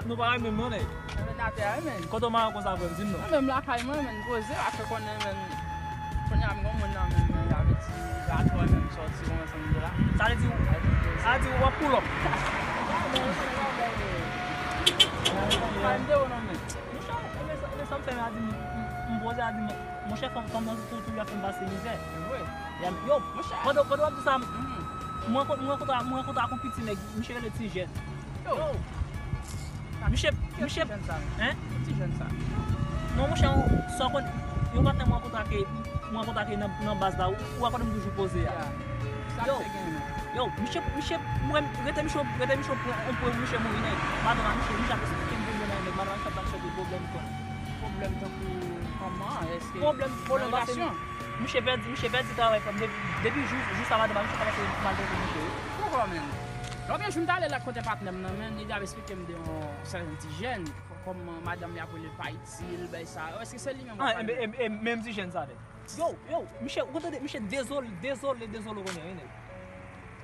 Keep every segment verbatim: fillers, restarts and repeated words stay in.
Nou pa renmen non, nèg. Nan men atè a, men. Kote w mare konsa, frè m, di m non. Nan menm lakay mwen, men, poze, pa fè konnen, men. Kounye a, m gon moun nan, men, men, sa vle di, sa twò, men, sòti, bon, ansanm de la. Sa vle di, sa vle di, w ap pull up. Pa m te wè non, men. Monchè, e men sa, e men sa m fè, a di, m, m, m poze, a di, m, monchè, fanm, fanm nan tou, tou, tou, ap fè m pase mizè. Vre. Ya, yo, monchè, pandan, pandan w ap di sa, m, mwen, mwen, mwen rankontre, mwen rankontre ak yon piti nèg, misye rele Ti Jèn. Yo. Misye, misye, hein? Ti jèn sa. Non, monchè, sa w konn, yon patnè mwen kontrake, mwen kontrake nan, nan baz la, ou, ou wè kote m toujou poze a. Ya. Sa yo, misye, misye, mwen, rete misye, rete misye pran, on pwen misye mouri nèg. Madanm a misye, misye ap esplike m pwoblèm a nèg. Madanm a misye ap ba misye de pwoblèm, konn. Pwoblèm tankou kòman? Èske pwoblèm, pwoblèm nan relasyon? Misye pèdi, misye pèdi travay, frè m. Depi, depi jou, jou sa madanm a misye kòmanse maltrete misye, wi. Poukò, menm? Lòt jou m t ale la kote patnè m nan, men, li t ap esplike m de yon sèten ti jèn, kòman madanm li ap rele l pa itil, bagay sa yo. Èske se li menm w ap pale? Ah, e, e, e, menm ti jèn sa vre. Yo, yo, misye, ou konn tande, misye dezole, dezole, dezole, ou konnen, wi, nèg.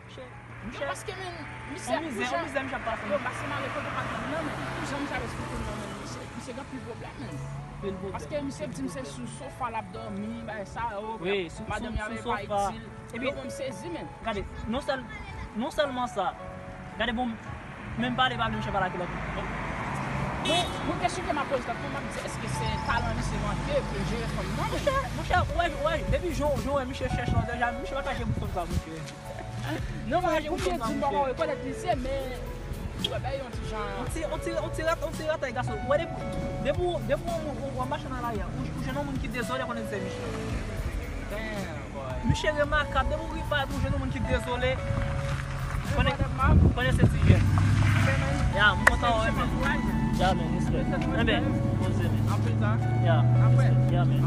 Misye, misye, paske, men, misye, on mizè, on mizè misye ap pase. Yo, paske m ale kote patnè m nan, men, pou jan misye ap esplike m nan, men, misye, misye gen anpil pwoblèm, men. Anpil pwoblèm. Paske misye di m se sou sofa l ap dòmi, bagay sa yo, wi, sou, madanm li ap rele l pa itil. Epi, yo, mwen, m sezi, men. Gade, non sèl, non sèlman sa, gade, bon, menm pale pa vle, misye pale ak lòt moun. Mwen, mwen kesyon ke m ap poze tèt mwen, m ap di, èske se talan misye manke pou l jere fanm nan, men? Monchè, monchè, ou wè, ou wè, depi jan, jan w wè misye chèche la, deja, misye pa ka jere bout fanm sa, monchè. Non, men, pou m te di, m pa ka rekonèt misye, men, ou wè, bay yon ti jan. On ti, on ti, on ti rat, on ti ratay, gason. Ou wè, depi, depi, depi w, w, w ap mache nan lari a, ou, ou jwenn yon moun ki dezole, konnen se misye. Damn. Misye remakab, depi w rive pa pou jwenn yon moun ki dezole, konnen, konnen se ti jèn. Ya, m kontan wè, men. Ya, men, respect. Enben, poze, men. Ya, respect. Ya, men.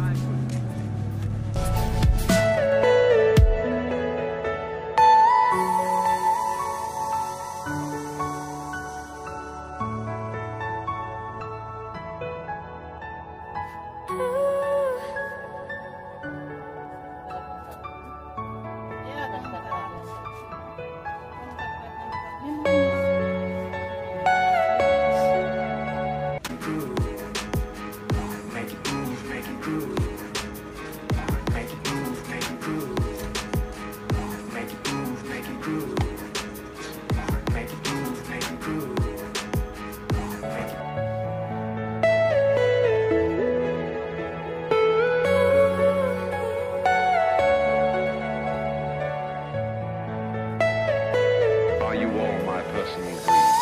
Are you all my personal dreams?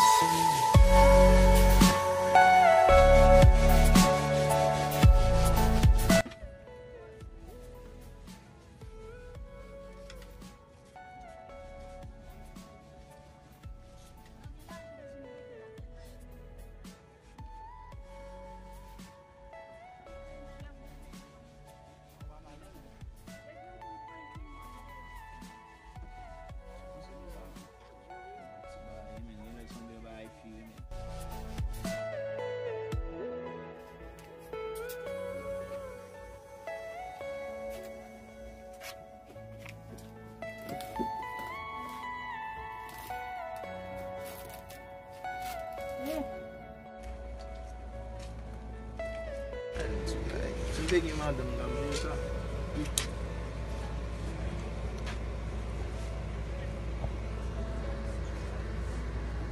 Si m te gen madanm, m t ap jere sa.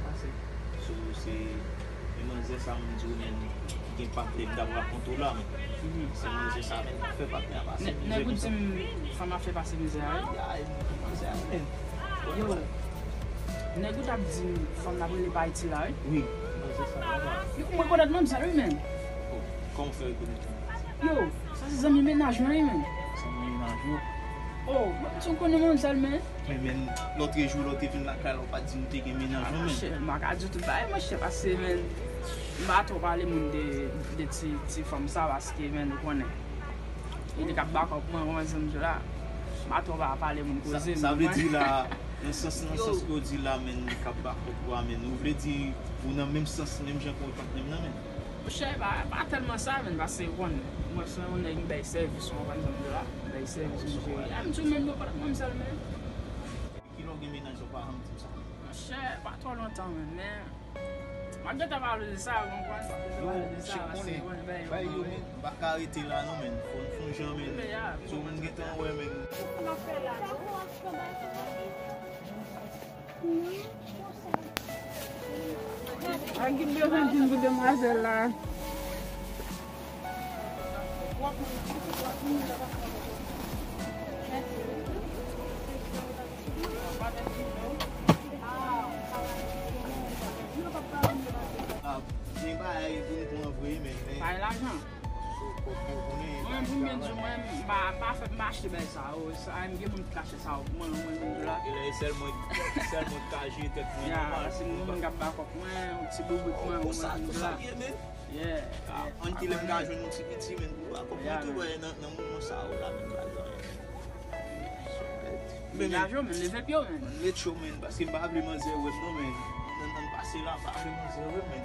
Pase sou se, e manzè sa m di w, men, ki gen patnè m t ap rakonte w la, men. Se manzè sa, men, fè patnè a pase mizè konsa. Nèg ou di m fanm ap fè pase mizè a, wi. Ya, e manzè a, men. Yo, nèg ou t ap di m fanm n ap rele pa itil la, wi. Wi, manzè sa, la, la. Yo, m rekonèt manzè, wi, men. Oh, kòman w fè rekonèt manzè sa? Yo, sa se zanmi mennaj mwen, wi, men. Zanmi mennaj ou? Oh, mwen, m t konn konnen manzè, men. Men, men, lòtrejou, lè w te vin lakay la, ou pa t di m te gen mennaj ou, men. Monchè, m pa ka di w tout bagay, monchè, paske, men, m pa twò pale moun de, de ti, ti fanm sa, paske, men, ou konnen. Li te k ap bakòp mwen, ou konprann sa m di w la. M pa twò pa pale moun koze, men. Sa, sa vle di la, nan sans, nan sans ke w di la, men, li k ap bakòp ou a, men, ou vle di, ou nan menm sans, menm jan ke patnè m nan, men. Monchè, pa, pa tèlman sa, men, paske, ou konn, mwen se yon nèg, m bay sèvis, ou konprann sa m di w la, m bay sèvis, m jere. A, m di w menm, yo, pa t ap manzè l, men. Ki lè w gen mennaj, ou pa janm di m sa. Monchè, pa twò lontan menm, men m ap gentan pale de sa, ou konprann? M ap gentan pale de sa, paske, bon, men, bay yo, men, m pa ka rete la non, men. Fò n fè yon jan, men. So, m gentan wè, men. A ki bezwen vin pou demwazèl la. Gen bagay pou n pran vre, men, men. Pa gen lajan. Mwen, pou m byen di w, mwen, m pa, m pa fè, m pa achte bagay sa yo. Sa, m gen moun ki ka achte sa yo pou mwen, mwen, mwen, la. E lè, e sèl mwen, sèl mwen ki ka jere tèt mwen. Ya, nòmal. Paske m gen moun k ap bakòp mwen, yon ti boubou mwen, mwen, mwen, la. Konsa, konsa l ye, men. Yeah, yeah. Ann ki lè m ka jwenn yon ti piti, men, pou bakòp mwen tou, wè, nan, nan moman sa yo la, men, pa gen anyen. Men, men. Degaje w, men, leve pye w, men. Mwen met cho, men, paske m pa vle manzè wè m non, men. Nan, nan pase la, m pa vle manzè wè m, men.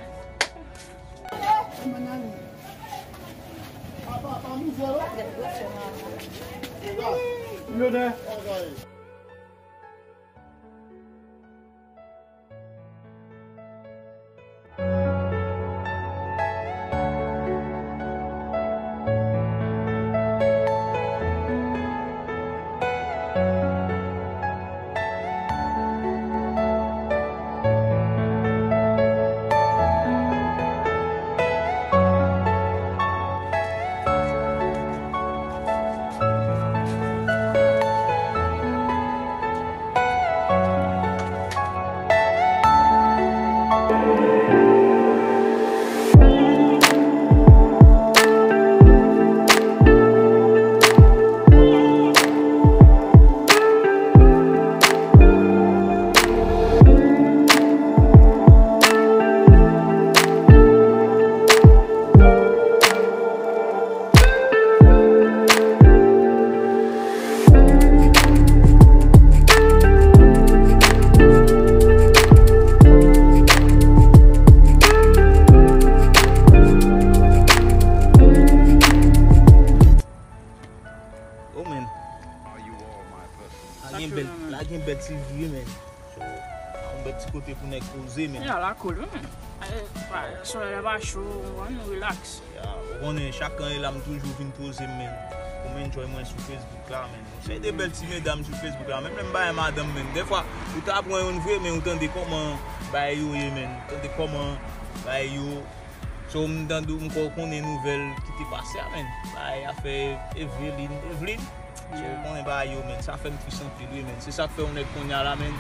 Oh, man. La gen bèl, la gen bèl ti vi, man. So, yon bèl ti kote pou nèg poze, man. Ya, la cool, wi, man. Eh, pa, solèy la pa cho, ou konprann, nou relax. Ya, ou konnen, chak kan e la, m toujou vin poze m, man. Pou m enjoy mwen sou Facebook la, man. Yon seri de bèl ti medam sou Facebook la, menm lè m pa gen madanm, man. Dèfwa, ou ta pran youn vre, men ou tande kòman bagay yo ye, man. Ou tande kòman bagay yo. So, m tande, m kwè w konnen nouvèl ki te pase a, man. Bagay afè Evelyn, Evelyn. So, ou konnen bagay yo, man. Sa fè m tris anpil, wi, man. Se sa k fè yon nèg kounye a la, man,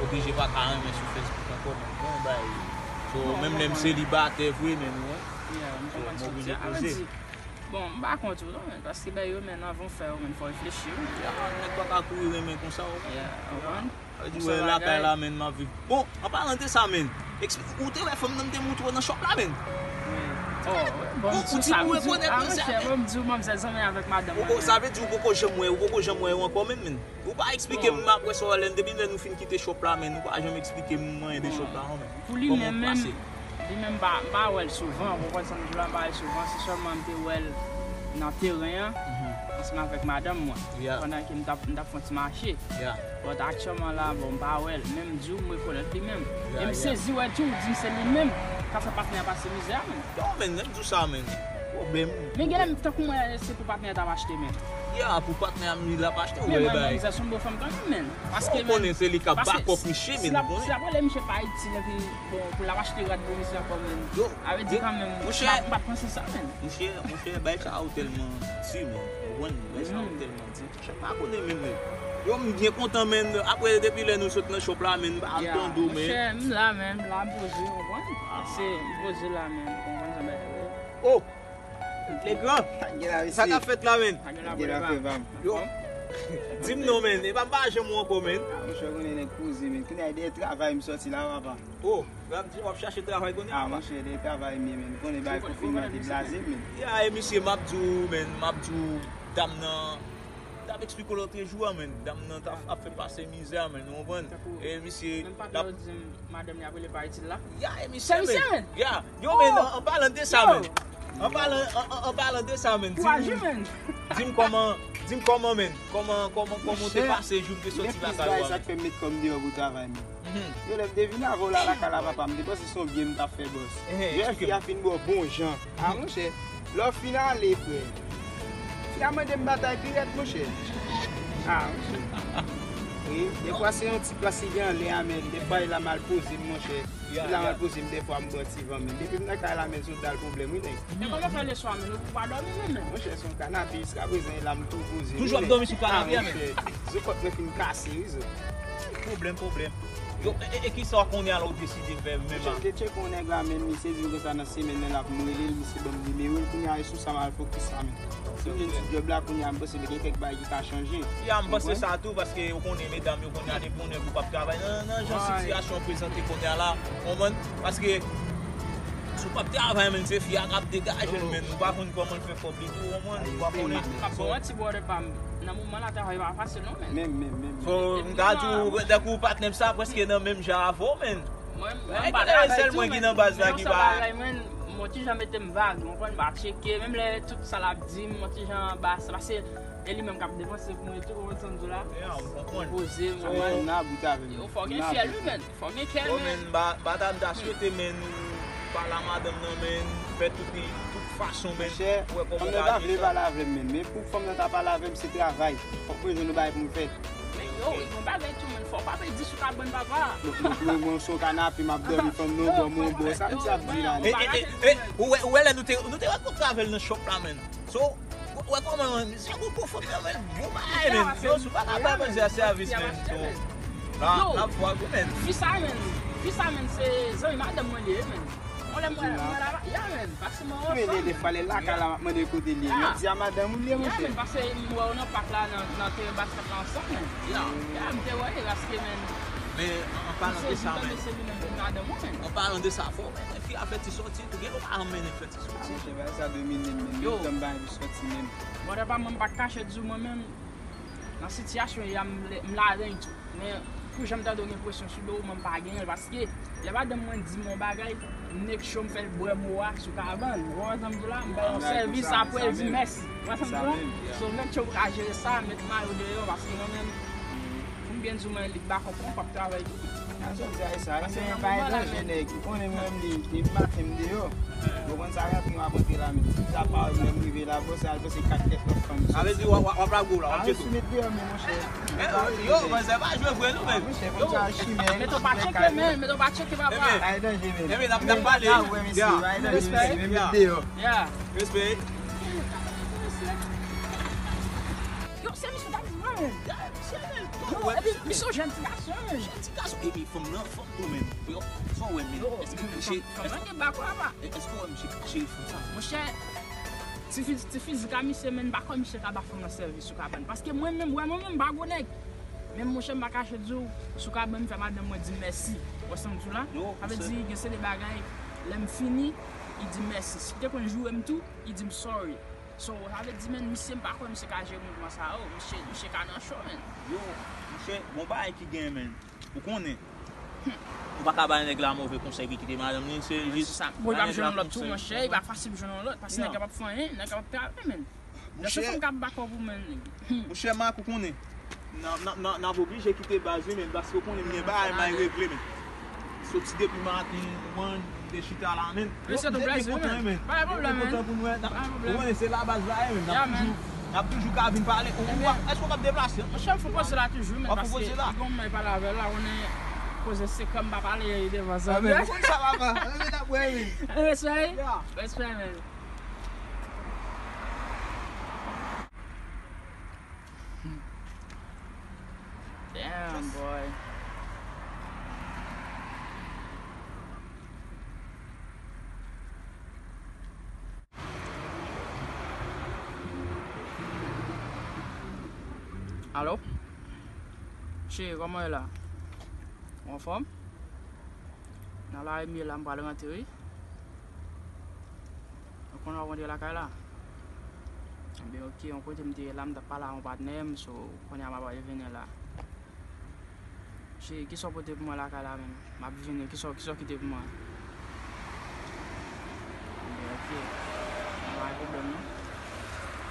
oblije pa ka renmen sou Facebook ankò, man. Ou konnen bagay yo. So, menm lè m selibatè vre, man, ou wè. So, m oblije poze. Bon, m pa kont ou non, men, paske bagay yo, men, anvan w fè yo, men, fò w reflechi, wi. Ya, nèg pa ka kouri renmen konsa, ou konprann? Sa vle di, wè, lakay la, men, m ap viv. Bon, an palan de sa, men, ekspli-, ou te wè fanm nan m te montre w nan shop la, men? Wi. Oh, bon, ou di pou rekonèt mwen sa, men. Bon, m di w, manmzèl zanmi avèk madanm mwen. Sa vle di ou poko janm wè, ou poko janm wè yo ankò, men, men. Ou pa eksplike m, m ap wè sa w wè lè n depi lè nou fin kite shop la, men ou pa janm eksplike m anyen de shop la, non, men. Pou li menm, menm, li menm m pa, m pa wè l souvan, ou konprann sa m di w la, m pa wè l souvan, se sèlman m te wè l nan teren an, ansanm avèk madanm mwen, pandan ke m t ap, m t ap fè yon ti mache. But aktyèlman la, bon, m pa wè l, men m di w, m rekonèt li menm. E m sezi wè tou, ou di m se li menm k ap fè patnè a pase mizè a, menm. Yo, men, lè m di w sa, men, pwoblèm. Men genlè tankou mwen, se pou patnè a t ap achte, men. Ya, pou patnè a m, li l ap achte, ou wè bay. Men mwen, menm, se yon bon fanm kanmenm, men. Paske, ou konnen se li k ap bakòp misye, men, ou konnen. Si l ap rele misye pa itil, epi, bon, pou l ap achte rad pou misye ankò, men. Yo, sa vle di kanmenm, m pa t panse sa, men. Monchè, monchè, bay sa yo tèlman di, men. Ou konprann? Bay sa yo tèlman di. Monchè, m pa konnen, men, men. Yo, m byen kontan, men. Apre, depi lè nou sot nan shop la, men, m pa tande w, men. Monchè, m la, men, m la, m poze, ou konprann? Se, m poze la, men, ou konprann sa m bay la. Oh! Legrand! Sa k ap fèt la, men? Yo, di m non, men. E pa m pa janm ou ankò, men. Ah, monchè, ou konnen nèg poze, men. Kounye a, dèyè travay, m sòti la, papa. Oh, w ap di w ap chache travay kounye a, papa? Ah, monchè, dèyè travay, men, men. Ou konnen bagay konfinman te blaze, men. Ya, e misye, m ap di w, men, m ap di w, dam nan, t ap eksplike w lòtrejou a, men. Dam nan t ap, ap fè pase mizè a, men, ou konprann? E misye, menm patnè yo di m, madanm li ap rele pa itil la. Ya, e misye, men. Ya, yo, men, an, an palan de sa, men. An palan, an, an, an palan de sa, menn, di m, di m kòman, di m kòman, menn, kòman, kòman, kòman w te pase jou m te sòti lakay ou a, menn? Sa k fè m met kò m deyò pou travay, menn. Yo, lè m te vin avè w la lakay la, papa, m te panse se yon byen m t ap fè, bòs. Jwè fi a fin ba w bon jan. A, monchè, lè w fin ale, frè, fi a mande m batay pi rèd, monchè. A, monchè. Wi, defwa se yon ti plas li gen anlè a, menn. Defwa li la mal poze m, monchè. Li la mal poze m, defwa m ba w ti van, menn. Depi m nan kay la, menn, se yon dal pwoblèm, wi, nèg. E kòman fè leswa, menn, ou pa dòmi, menn? Monchè, se yon kanape, jiskaprezan, e la m tou poze. Toujou ap dòmi sou kanape a, menn? Zokòt mwen fin kase, wi, zo. Pwoblèm, pwoblèm. Yo, e, e, e kisa w konnen a la ou deside fè menm a? Monchè, m te tcheke yon nèg la, menn, misye di m konsa nan semèn nan l ap m rele l, misye ban m nimewo l, kounye a e sou sa m al fokis la, menn. Si m jwenn ti djòb la, kounye a m panse gen kèk bagay ki ka chanje. Ya, m panse sa tou, paske ou konnen medam yo kounye a depi yon nèg ou p ap travay nan, nan jan sitiyasyon an prezante kounye a la, w konprann? Paske si w p ap travay, menn, se fi a k ap degaje l, menn. Ou pa konn kòman l fè kòb li tou, w konprann? Ou pa konnen. M ap ba w manti, brother pa m. Nan moman la, travay pa fasil non, menn. Menm, menm, menm. Fò m ka di w, tankou patnè m sa prèske nan menm jan avè w, menn. Mwen, mwen pa travay tou, menn. Sèl mwen ki nan baz la ki pa. Mwen ti jan mete m vag, w konprann, m pa tcheke, menm lè tout sa l ap di m, mwen ti jan ba, se paske e li menm k ap depanse pou mwen tou, w konprann sa m di w la? Ya, m konprann. Poze, m konprann. Nan bout avè m. Yo, fò gen fyèl wi, menn. Fò gen kè, menn. Bon, menn, ba, ba ta m ta swete, menn, ou pale a madanm nan, menn, fè tout li, tout fason, menn, pou wè kòman w ka jere sa. Monchè, fanm nan ta vle pale avè m, menn, men pou fanm nan ta pale avè m, se travay. Fòk mwen jwenn yon bagay pou m fè. Men yo, yon bagay tou, menn, fò w pa pèdi sou kabann papa. Donk, donk, mwen, mwen sou yon kanape, m ap dòmi, fanm nan, bò mwen, bò, sa misye ap di la, menn. E, e, e, e, ou wè, ou wè lè nou te, nou te rankontre avè l nan shop la, menn. So, ou wè kòman, misye gon pwofondè, menn, bon bagay, menn. Yo, si w pa ka bay manzè a sèvis, menn, so, la, la fwa gou, menn. Fi sa, menn, fi sa, menn, se zanmi madanm mwen li ye, menn. Yon lè mwen, mwen la, ya, menn, paske mwen wè fanm. Defwa lè lakay la, m ap mande kote l ye. M ap di a madanm ou l ye, monchè. Ya, menn, paske m wè w nan pak la, nan, nan teren basket la ansanm, menn. Ya, ya, m te wè, paske, menn. Men, an, an palan de sa, menn. Se li menm, se madanm ou, menn. An palan de sa, fò w mennen fi a fè ti sòti tou. Gen lè w pa janm mennen fè ti sòti. A, monchè, bagay sa domine m, menn. Yo. Menm tan m pa anvi sòti, menn. Mwen, pa mwen, m pa kache di w, mwen menm, nan sitiyasyon ya, m le-, m ladan l tou. Men, pou jan m tande w gen presyon sou do w, mwen m pa genyen l, paske lè madanm mwen di m yon bagay, m make sure m fè l bwè mo a sou kabann. Ou konprann sa m di w la? M bay yon sèvis, apre l di mèsi. Ou konprann sa m di w la? So, make sure w ka jere sa, met mayo deyò, paske mwen menm, pou m byen di w, mwen elit bakòp mwen, m p ap travay tou. Sa w di a, e sa, e men pa e danje, nèg. Ou konnen mwen menm li, depi maten m deyò. Ou konn sa rantre m ap rantre la menm. Sa pawòl mwen m rive la, bò sa al pase kat kèk lòt fanm. Sa vle di w ap, w ap lage w la, w ap jete w. Sou met deyò men monchè. Yo, manzè pa jwe vre non, men. Monchè, fanm sa chimè. Mete w pa tcheke, men, mete w pa tcheke, papa. Pa e danje, men. Ebyen, n ap, n ap pale. Respè. Respè. Respè. Yo, se misye w t ap di mwen, men. Yo, epi misye yon jèn ti gason, men. Jèn ti gason, epi fanm nan, fanm tou, men. Yo, sa w wè, men. Èske misye, fanm nan gen bak la, pa. Èske w wè misye cheri fanm sa? Monchè, ti fi-, ti fizik a misye, men, m pa kwè misye ka ba fanm nan sèvis sou kabann. Paske mwen menm, wè, mwen menm, m pa gwo nèg. Men monchè, m pa kache di w, sou kabann m fè madanm mwen di mèsi. Wè sa m di w la? Sa vle di, gen seri de bagay, lè m fini, li di mèsi. Si l te konn joure m tou, li di m sorry. So, sa vle di, men, misye, m pa kwè misye ka jere mouvman sa yo. Misye, misye ka nan cho, men. Yo, monchè, gon bagay ki gen, men. Ou konnen. Ou pa ka bay nèg la move konsèy, epi kite madanm li, se jis. Bon, li p ap jwenn yon lòt tou, monchè, li pa fasil pou jwenn yon lòt, paske nèg la p ap fè anyen, nèg la p ap travay, men. Monchè, se fanm k ap bakòp ou, men, nèg. Monchè Mak, ou konnen. N a, n a, n a, n ap oblije kite baz, wi, men, paske ou konnen m gen bagay m al regle, men. Soti depi maten, ou konprann, m te chita la, men. Mesye, tou plèzi, men. Pa gen pwoblèm, men. Kontan pou nou, pa gen pwoblèm. Ou konnen se la baz la ye, men. N ap toujou, n ap toujou ka vin pale. Ou, ou, èske w p ap deplase? Monchè, m fon poze la toujou, men, paske li gon moun m pale avè l la, ou konnen koze sekrè m pa pale devan sa. Ou konn sa, papa. Respè, men. Damn, boy. Alo? Cheri, kòman w ye la? Ou anfòm? Nan lari m ye la, m pral rantre, wi. Ou konnen w ap rantre lakay la? Ebyen, oke, yon kote m te ye la, m t ap pale a yon patnè m, so, kounye a m ap revini la. Cheri, kisa w pote pou mwen lakay la menm? M ap vini, kisa w, kisa w kite pou mwen? Ebyen, oke. Bon, non.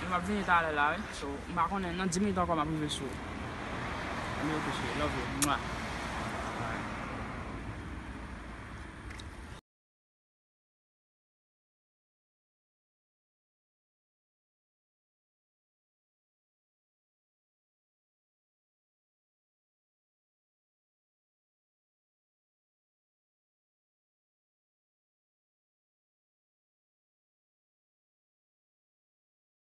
E m ap vini talè la, wi. So, m pa konnen, nan dis minit ankò m ap rive sou ou. Anben, ok, cheri, love you. Mwa.